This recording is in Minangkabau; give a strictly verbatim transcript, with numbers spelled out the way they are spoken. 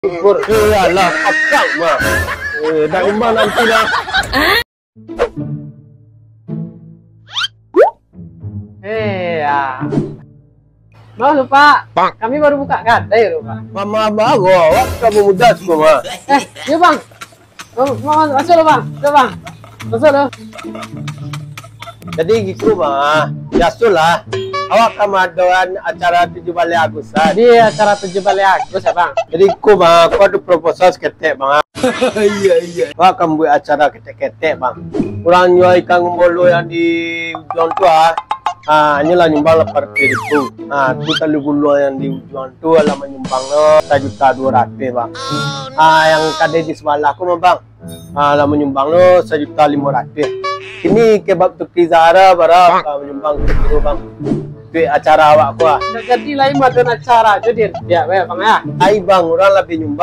Syukur. Eh, alah, pakak mah. Eh, dak imbang nanti dah. Eh, ya. Maaf lo, Pak. Kami baru buka kadai lo, Pak. Mama baru, awak kamu muda semua, mah. Eh, yo, Bang. Oh, Bang, masuk lo, Bang. Yo, Bang. Masuk lo. Jadi gitu, Bang. Biasolah. Awak ka maadoan acara tujuh baleh Agusan. Di acara tujuh baleh Agus, ya, Bang? Jadi ko, Bang, ko ado proposal saketek, Bang. Iya, iya. Awak ka mambuek acara ketek-ketek, Bang. Urang nyua ikan gumbolo yang di ujuang tu, ah. Ah, inyo lah nyumbang lapan ratuih ribu. Ah, tu talu guluang yang di ujuang tu lah manyumbang lo sajuta duo ratuih, Bang. Ah, yang kadai di sabalah ko mah, Bang. Ah, lah manyumbang lo sajuta limo ratuih. Kini kebab tu Pizza Hara bara, ah, manyumbang tu, Bang. Duit acara awak ko, ah. Ndak jadi lai maadoan acara jo, Din. Ya, baik, Bang, ya. Ai, Bang, urang lah bi nyumbang.